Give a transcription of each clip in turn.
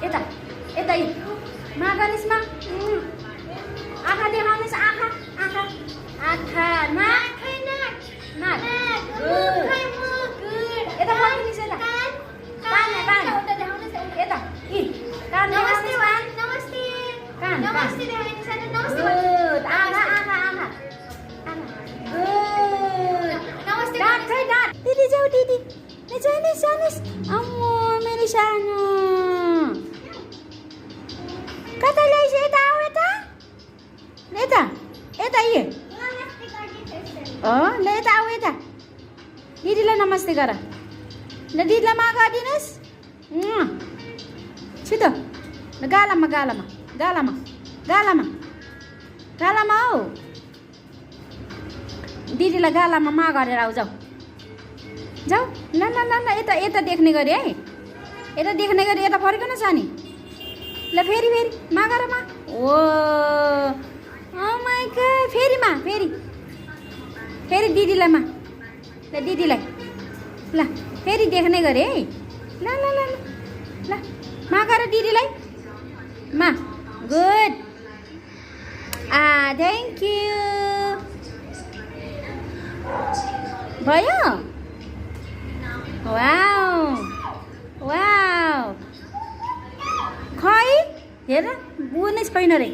यता यता मा गनिस् मा आँखा देखाउनुहोस् आँखा आँखा आँखा नाक नाक यता फर्किनुहोस् यता कान कान यता कान नमस्ते नमस्ते कान नमस्ते गुड आँखा आँखा आँखा गुड नमस्ते दाँत खै दाँत दिदी जाऊ दिदी जानुहोस् जानुहोस् अम्मो मेरो सानो कता ल्याइस यता आऊ यता यता यता ल यता आऊ यता दिदीलाई नमस्ते गर ल दिदीलाई मा गरिदिनुहोस् छिटो गालामा गालामा गालामा गालामा गालामा हौ दिदीलाई गालामा मा गरेर आऊ जाऊ जाऊ ल ल ल ल यता यता देख्ने गरी है यता देख्ने गरी यता फर्कन छ नि ल फेरि फेरि मा गर मा ओ माइ गॉड फेरि मा फेरि फेरि दिदीलाई मा ल दिदीलाई ल फेरि देख्ने गरी है ल ल ल ल मा गर दिदीलाई मा गुड थ्याङ्क यू भयो वाउ वाउ खै हेर बुझ्नै छैन रे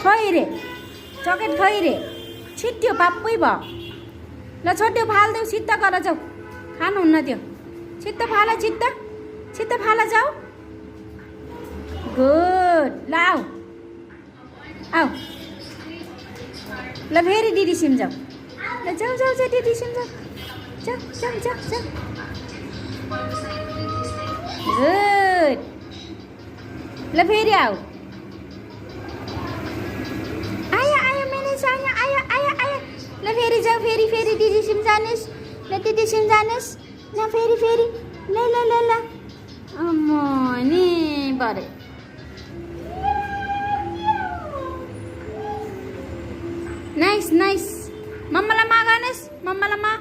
खै रे चक्लेट खै रे छिट्यो पाप्पै भयो ल छोड्देऊ फाल्देऊ सित्त गर जाऊ खानुहुन्न त्यो छिट्ट फाल छिट्ट छिट्ट फाल जाऊ गुड ल आऊ आऊ ल फेरि दिदी सिम जाऊ ल जाऊ जाऊ जाऊ दिदी सिम जाऊ जाऊ जाऊ जाऊ जाऊ गुड ल फेरि आऊ आया आया मेरो सानो आया आया आया ल फेरि जाऊ फेरि फेरि दिदी सिम जानुहोस् ल दिदी सिम जानुहोस् ल फेरि फेरि ल ल ल ल अम्मो नि बरे नाइस नाइस मम्मालाई मा गर्नुहोस् मम्मालाई मा